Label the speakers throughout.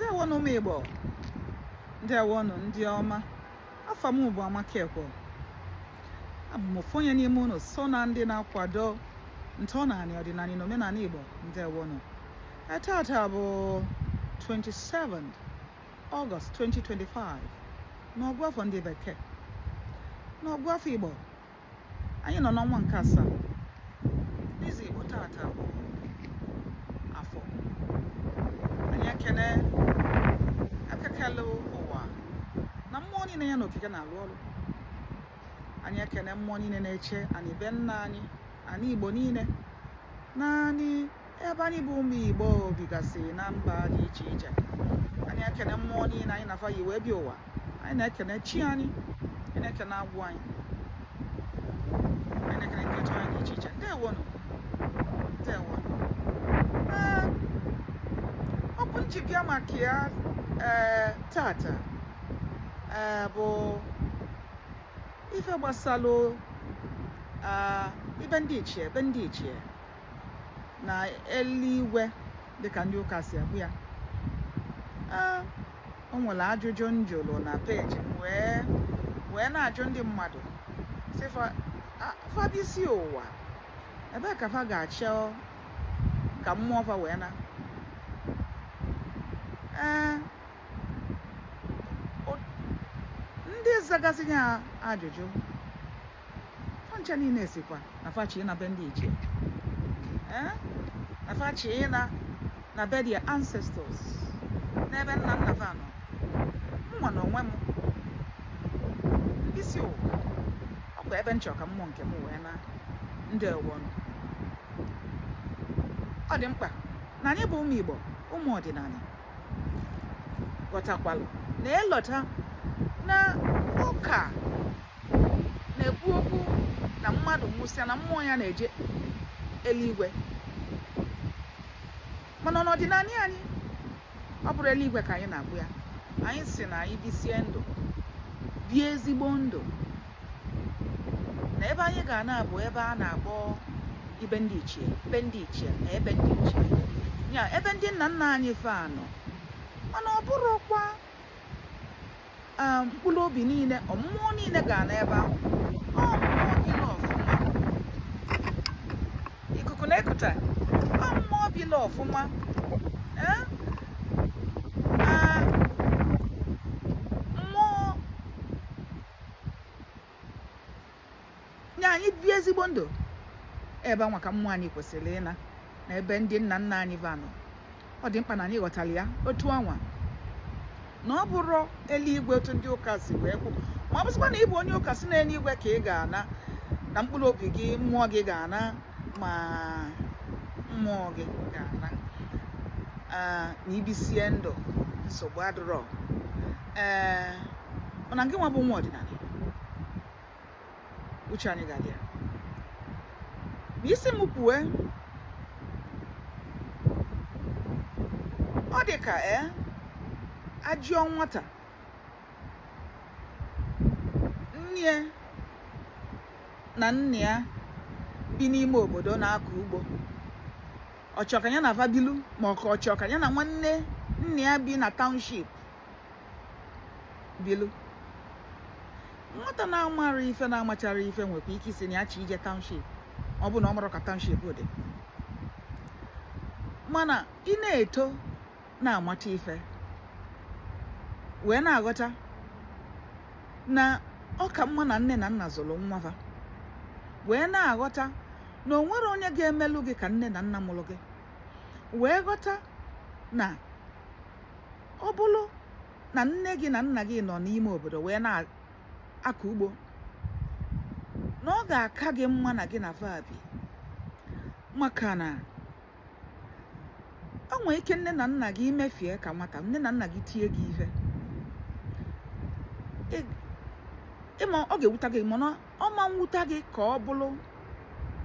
Speaker 1: Ndewonụ ụmụ Igbo, ndewonụ ndị ọma. Afa m bụ Amaka Ekwo. Abụ m ofu onye n'ime unu so na ndị na-akwado ntọnanị, ọdịnanị na omenanị Igbo. Ndewonụ. Tata bụ 27 Ọgọst 2025 n'ọgụ afọ ndị Bekee. N'ọgụ afọ Igbo, anyị nọ n'ọnwa nke asaa. N'izu Igbo, tata bụ Afọ. Anyị ekene Eke kelu ụwa na mmụọ niile ya na okike na-alụ ọrụ. Anyị ekene mmụọ niile na-eche anị be nna anyị, anị Igbo niile, na anị ebe anyị bụ ụmụ Igbo bigasị na mba dị iche iche. Anyị ekene mmụọ niile anyị na fa yi wee bịa ụwa. Anyị na-ekene chi anyị, anyị na-ekene agwụ anyị, anyị na-ekene ndị otu anyị dị iche iche. Ndewonụ, ndewonụ. Ee, okwu m ji bịa maka ya tata bụ ife gbasalụ ibe ndị ichie, ebe ndị ichie na eluigwe, dịka ndị ụka si akpọ ya. O nwere ajụjụ m jụrụ na peji m wee na-ajụ ndị mmadụ sị fa bisi ụwa, ebee ka fa ga-achọ ka mmụọ fa wee na. Ee, ndị zagasị ya ajụjụ, fa ncha niile sịkwa na fa chọ ịna be ndị ichie, ee, na fa chọ ịna na be their ancestors, n'ebe nna nna fa nọ. Mụnwa na onwe m, m bisi ụwa, ọkwa ebe m chọ ka mmụọ nke m wee na. Ndewonụ. Ọ dị mkpa na anyị bụ ụmụ Igbo, ụmụ ọdịnanị, ghọtakwalụ na elọta na ụka na-ekwu okwu na mmadụ nwụsịa na mmụọ ya na-eje eluigwe, mana n'ọdịnanị anyị, ọ bụrọ eluigwe ka anyị na-akpọ ya. Anyị sị na anyị bisie ndụ, bie ezigbo ndụ, na ebe anyị ga-ana bụ ebe a na-akpọ ibe ndị ichie, be ndị ichie na ebe ndị ichie ya, ebe ndị nna nna anyị fa nọ. Mana ọ bụrọkwa mkpụrụ obi niile, mmụọ niile ga-ana ebe ahụ. Ọ mmụọ bili ọfụma, ikuku na-ekuta, ọ mmụọ bili ọfụma, ee, mmụọ nye anyị bie ezigbo ndụ, ebe anwa ka mmụọ anyị kwesịrị ịna, na ebe ndị nna nna anyị va nọ. Ọ dị mkpa na anyị ghọtara ya otu anwa, na ọ bụrọ eluigwe otu ndị ụka si wee kwu. Ma ọ bụzikwa na ị bụ onye ụka sị na eluigwe ka ị ga-ana, na mkpụrụ obi gị, mmụọ gị ga-ana, ma mmụọ gị ga-ana na i bisie ndụ, nsogbu adịrọ. Ee, mana ngị nwa bụ nwa ọdịnanị, uche anyị ga-adị ya. Ma ị sị m kwue, ọ dị ka ee ajụọ nwata, nne na nna ya bi n'ime obodo na-akọ ugbo, ọ chọ ka ya na fa bilu, ma ọ ka ọ chọ ka ya na nwanne nna ya bi na township bilu. Nwata na-amara ife, na-amachara ife, nwekwa ike ịsị na ya chọ ije township, ọ bụ na ọ marọ ka township dị. Mana ị na-eto, na-amata ife, wee na-aghọta na ọ ka mma na nne na nna zụrụ nwa fa, wee na-aghọta na o nwerọ onye ga-emelụ gị ka nne na nna mụrụ gị, wee ghọta na ọ bụrụ na nne gị na nna gị nọ n'ime obodo wee na-akọ ugbo, na ọ ga-aka gị mma na gị na fa bi, maka na o nwee ike nne na nna gị imefie ka nwata, nne na nna gị tie gị ife, ịma ọ ga-ewuta gị, mana ọ ma nwuta gị ka ọ bụrụ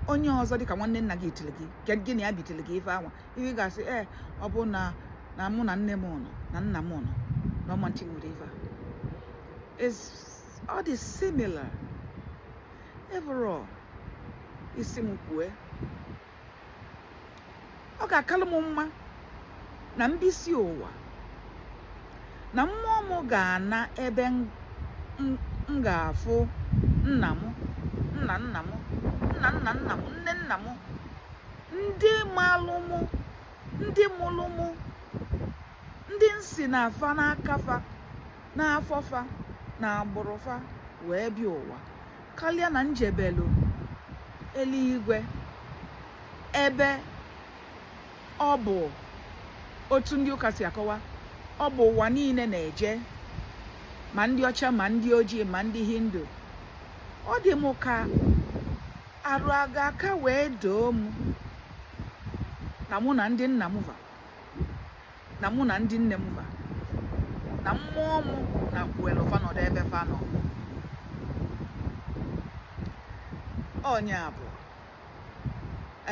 Speaker 1: onye ọzọ dịka nwanne nna gị tiri gị, nke gị na ya bi tiri gị ife anwa. Ihe ị ga-asị, ee, ọ bụ na na mụ na nne m nọ na nna m nọ na ọ ma nti nwere ife a. Is ọ dị similar overall. Ị sị m kwue, ọ ga-akalụ m mma na m bisi ụwa. Na mmụọ m ga-ana ebe m ga-afụ nna m, nna nna m, nna nna nna m, nne nna m, ndị malụ mụ, ndị mụlụ mụ, ndị nsi na afa n'aka fa, n'afọ fa, na agbụrụ fa wee bịa ụwa, karịa na njebelu eluigwe, ebe ọ bụ otu ndị ụka si akọwa, ọ bụ ụwa niile na-eje, ma ndị ọcha, ma ndị ojii, ma ndị Hindu. Ọ dị m ka arụ aga aka wee doo m na mụ na ndị nna m va, na mụ na ndị nne m va, na mmụọ m na kwuelu fa nọdụ ebe fa nọ. Onye a bụ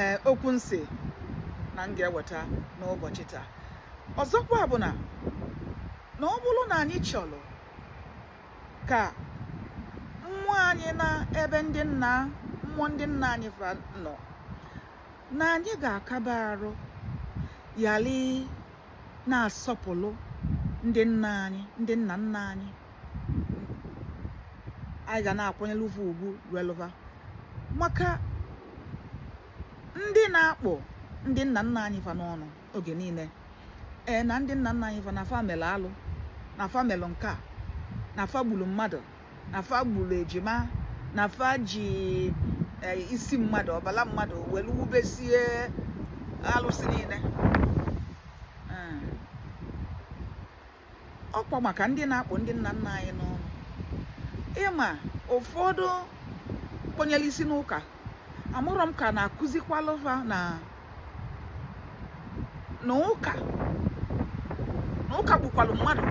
Speaker 1: ee okwu nsị na m ga-eweta n'ụbọchị taa. Ọzọkwa bụ na ọ bụrụ na anyị chọrọ ka mmụọ anyị na ebe ndị nna mmụọ ndị nna anyị fa nọ, na anyị ga-akaba arụ yali na-asọpụrụ ndị nna anyị, ndị nna nna anyị. Anyị ga na-akwanyere uvu ugwu ruelụva, maka ndị na-akpọ ndị nna nna anyị fa n'ọnụ oge niile, ee, na ndị nna nna anyị fa na fa mere alụ, na fa melụ nke a, na fa gburu mmadụ, na fa gburu ejima, na fa ji isi mmadụ, ọbala mmadụ were wubesie alụsị niile. Ọkwa maka ndị na-akpọ ndị nna nna anyị n'ọnụ. Ịma ụfọdụ kpọnyere isi n'ụka, amụrọ m ka na-akụzikwalụ fa na ụka na ụka gbukwalụ mmadụ.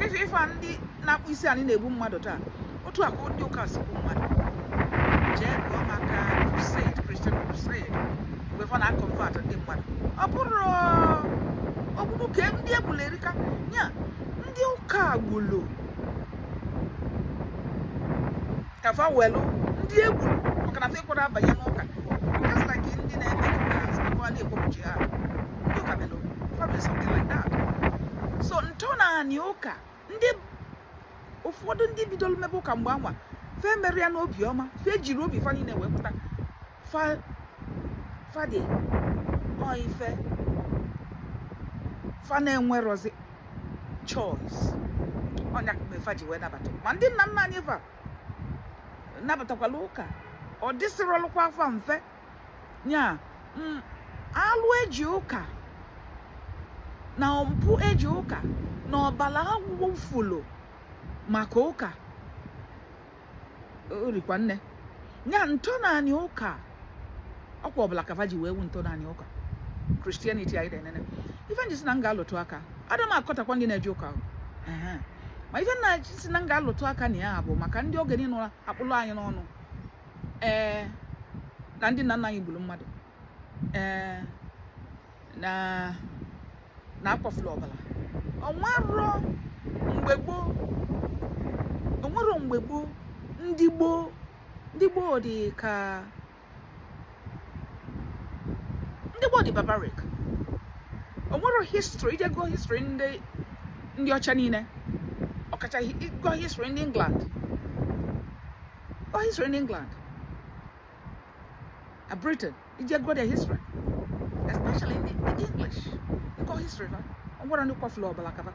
Speaker 1: Ife ife a ndị na-akpụ isi anyị na-egbu mmadụ taa, otu a ka ndị ụka si gbu mmadụ. Jee gụọ maka crusade, Christian crusade, mgbe fa na-aconvert ndị mmadụ. Ọ bụrụ ogbugbu ka ndị egburu erika nya ndị ụka gburu ka fa welu ndị egburu, maka na fa ekwere abanye n'ụka. Just like ndị na-eme ka na-ekwepụ jihad, ndị ụka melụ family something like that. So ntọnaanị ụka, ndị ụfọdụ ndị bidoro mebe ụka mgbe anwa, fe mere ya n'obi ọma, fe jiri obi fa niile wee pụta fa fadị ọ ife fa na-enwerozi choice. Ọnya mgbe fa ji wee nabata. Ma ndị nna nna anyị fa nabatakwala ụka, ọ dịsịrọlụkwa afa mfe nya alụ eji ụka na mpụ eji ụka na ọbala awụfulu maka ụka orikwa nne nya ntọnaanị ụka. Ọkwa ọbụla ka fa ji wee wu ntọnaanị ụka Christianity anyị na-enene. Ife nji sị na m ga-alụtụ aka, ada m akọtakwa ndị na-eje ụka, ma ife nna si na m ga-alụtụ aka na ya bụ maka ndị oge niile akpụlụ anyị n'ọnụ, ee, na ndị nna nna anyị gburu mmadụ, ee, na na-akwafulu ọbara. Onwero mgbe gboo, onwero mgbe gboo, ndị gboo, ndị gboo dị ka ndị gboo dị barbaric. Onwero history, ije gụọ history ndị ọcha niile, ọkacha gụọ history ndị England, gụọ history ndị England a Britain, ije gụọ their history, especially the English, gụọ history fa, onwero ndị kwafulu ọbara kaba.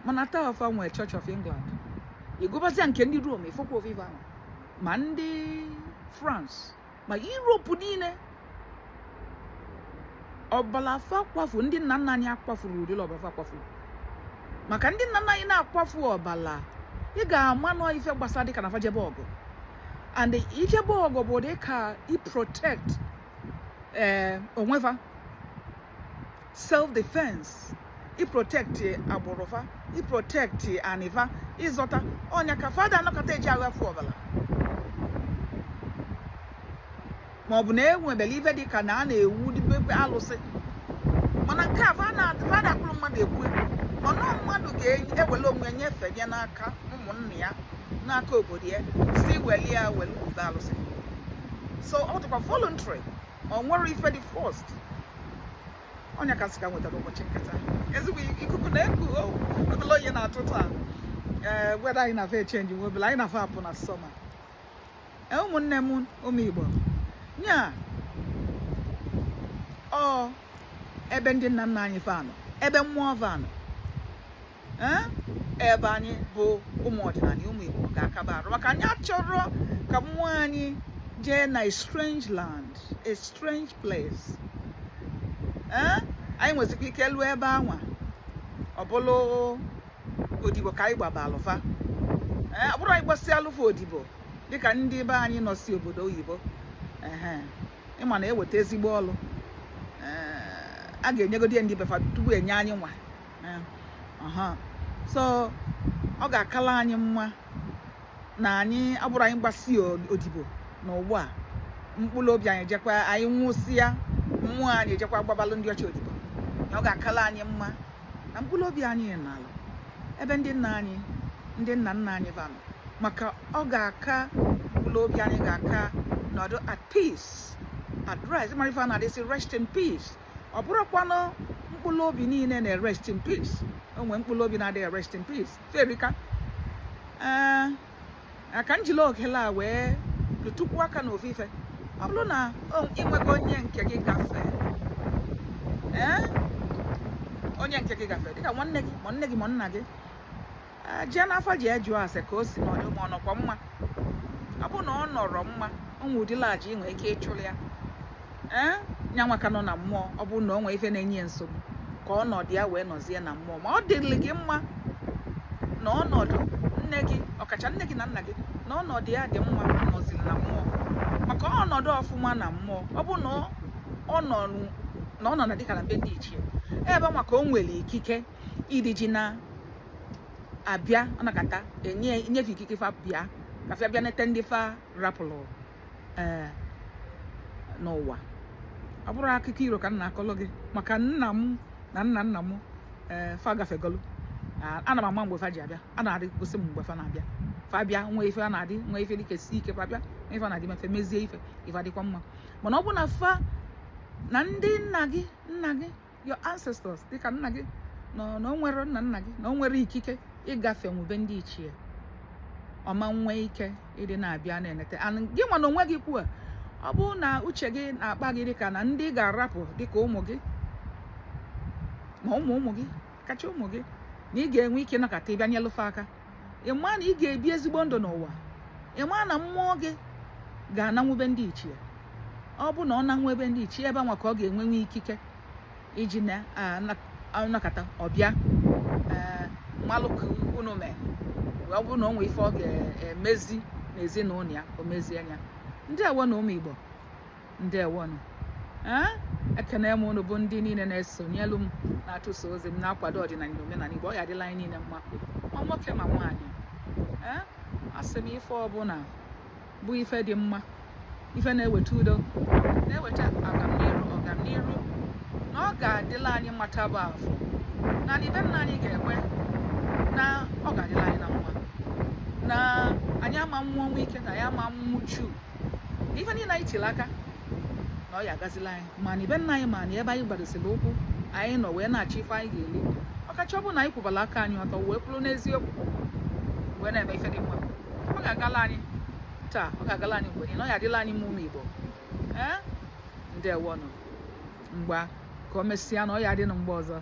Speaker 1: Mana taa ọfa nwee Church of England, ịgụbazia nke ndị Rome, ịfụkwa ofufe ahụ, ma ndị France, ma Europe niile, ọbara fa kwafu. Ndị nna nna anyị akwafuru ụdịrị ọbara fa kwafuru. Maka ndị nna nna anyị na-akwafu ọbara, ị ga-ama nọ ife gbasara dịka na fa jebe ọgụ, and ijebe ọgụ bụ dịka i protect onwe fa, self defense, i protect agbụrụ fa, i protect anịfa, ịzọta ọnya ka fada anọkọta eji aghafu ọbara, ma ọ bụ na enwebere ife dị ka na a na-ewu dibebe alụsị. Mana nke a fada akpụrụ mmadụ ekwu, ọnụ mmadụ ga-ewere onwe ya nyefee ya n'aka ụmụnna ya, n'aka obodo ya, si weli ya were wube alụsị. So ọ dịkwa voluntary, ọ nwere ife dị forced. Ọnya ka sị ka nwetara ụbọchị nketa. Ezigbo ikuku na-eku, obele oyi na-atụ taa. Ee, weather anyị na-afa e-change nwe obele, anyị na-afa apụ na summer. Ee, ụmụnne m, ụmụ Igbo, nya ọ ebe ndị nna nna anyị fanụ, ebe mmụọ vanụ, ee, ebe anyị bụ ụmụ ọdịnala, ụmụ Igbo ga-akaba arụ, maka anyị achọrọ ka mmụọ anyị jee na a strange land, a strange place. Ee, anyị nwezikwa ike lụọ ebe anwa, ọ bụlụ odibo ka anyị gbaba alụfa. Ee, ọ bụrụ anyị gbasịa alụfa odibo, dịka ndị be anyị nọ si obodo oyibo, ehe, ịma na eweta ezigbo ọlụ, ee, a ga-enyegodi ya ndị befa tupu enye anyị nwa. Ee, ọha. So ọ ga-akala anyị mma na anyị ọ bụrụ anyị gbasi odibo na ugbu a, mkpụrụ obi anyị jekwa, anyị nwụsịa, mmụọ anyị ejekwa gbabalụ ndị ọcha odibo. Na ọ ga-akala anyị mma na mkpụrụ obi anyị n'ala ebe ndị nna anyị, ndị nna nna anyị vanụ, maka ọ ga-aka mkpụrụ obi anyị ga-aka nọdụ at peace, at rest. Mara ife a na-adịsị rest in peace, ọ bụrụkwanụ mkpụrụ obi niile na rest in peace. O nwee mkpụrụ obi na-adịghị rest in peace ferika. Ee, ka njili okele a wee rụtụkwu aka n'ofufe. Ọ bụrụ na ịnwego onye nke gị gafee, ee, onye nke gị gafee, dịka nwanne gị, ma nne gị, ma nna gị, ee, jee n'afọ, jee jụọ ase ka o si nọdụ, ma ọ nọkwa mma. Ọ bụrụ na ọ nọrọ mma, o nwe ụdịla aja ị nwere ike ịchụrụ ya. Ee, nyanwa ka nọ na mmụọ, ọ bụrụ na o nwee ife na-enye ya nsogbu, ka ọnọdụ ya wee nọzie na mmụọ. Ma ọ dịrị gị mma na ọnọdụ nne gị, ọkacha nne gị na nna gị, na ọnọdụ ya dị mma, nọziri na mmụọ, maka ọnọdụ ọfụma na mmụọ. Ọ bụ na ọ nọ na ọ nọ na dịka na be ndị ichie ebe, maka o nwere ikike ịdị ji na abịa, ọnakata enye enyefe ikike fa bịa, ka fa bịa nete ndị fa rapụrụ, ee, n'ụwa. Ọ bụrụ akụkọ iro ka m na-akọlụ gị, maka nna m na nna nna m, ee, fa gafegolu. Ana m ama mgbe fa ji abịa, a na-adị gosi m mgbe fa na-abịa. Fa bịa, nwee ife a na-adị, nwee ife dịka esi ike, fa bịa, nwee ife a na-adị mefe, mezie ife, ife adịkwa mma. Mana ọ bụ na fa na ndị nna gị, nna gị, your ancestors, dịka nna gị na o nwere nna nna gị, na o nwere ikike ịgafe nwube ndị ichie, ọma nwee ike ịdị na-abịa na-enete. And gị nwa na onwe gị kwuo, ọ bụrụ na uche gị na-akpa gị dịka na ndị ga-arapụ, dịka ụmụ gị, ma ụmụ ụmụ gị, kacha ụmụ gị, na ị ga-enwe ike nọkata ịbịa nyelụfe aka, ị maa na ị ga-ebi ezigbo ndụ n'ụwa. Ị maa na mmụọ gị ga-ananwube ndị ichie. Ọ bụ na ọ nanwu ebe ndị ichie, ebe anwa ka ọ ga-enwenwe ikike iji na-anọkata ọbịa, ee, mmalụ ka unu mee. Ọ bụrụ na o nwee ife ọ ga-emezi n'ezinụlọ ya, o mezie ya. Ndị ewo na ụmụ Igbo, ndị ewonụ. Ee, ekene m unu bụ ndị niile na-esonyelu m, na-atụsa ozi m, na-akwado ọdịnala na omenala Igbo. Ọ ya adịla anyị niile mma, ma nwoke ma nwaanyị. Ee, asị m, ife ọbụla bụ ife dị mma, ife na-eweta udo, na-eweta agamniru, ọgamniru, na ọ ga-adịla anyị mma. Bụ afọ na ibe nna anyị ga-ekwe na ọ ga-adịla anyị na mma, na anyị ama mmụọ nwe ike, na ya ama mmụchu ife niile anyị tiri aka, na ọ ya agazila anyị. Ma na ibe nna anyị, ma na ebe anyị gbadosiri ụkwụ anyị nọ wee na-achọ ife anyị ga-eli, ọkacha ọ bụ na anyị kwụbara aka anyị ọtọ, wee kwuru n'eziokwu, wee na-eme ife dị mma, ọ ga-agala anyị taa, ọ ga-agala anyị mgbe niile, ọ ya adịla anyị mma, ụmụ Igbo. Ee, ndewonụ. Mgba ka o mesịa, na ọ ya adị na mgbe ọzọ.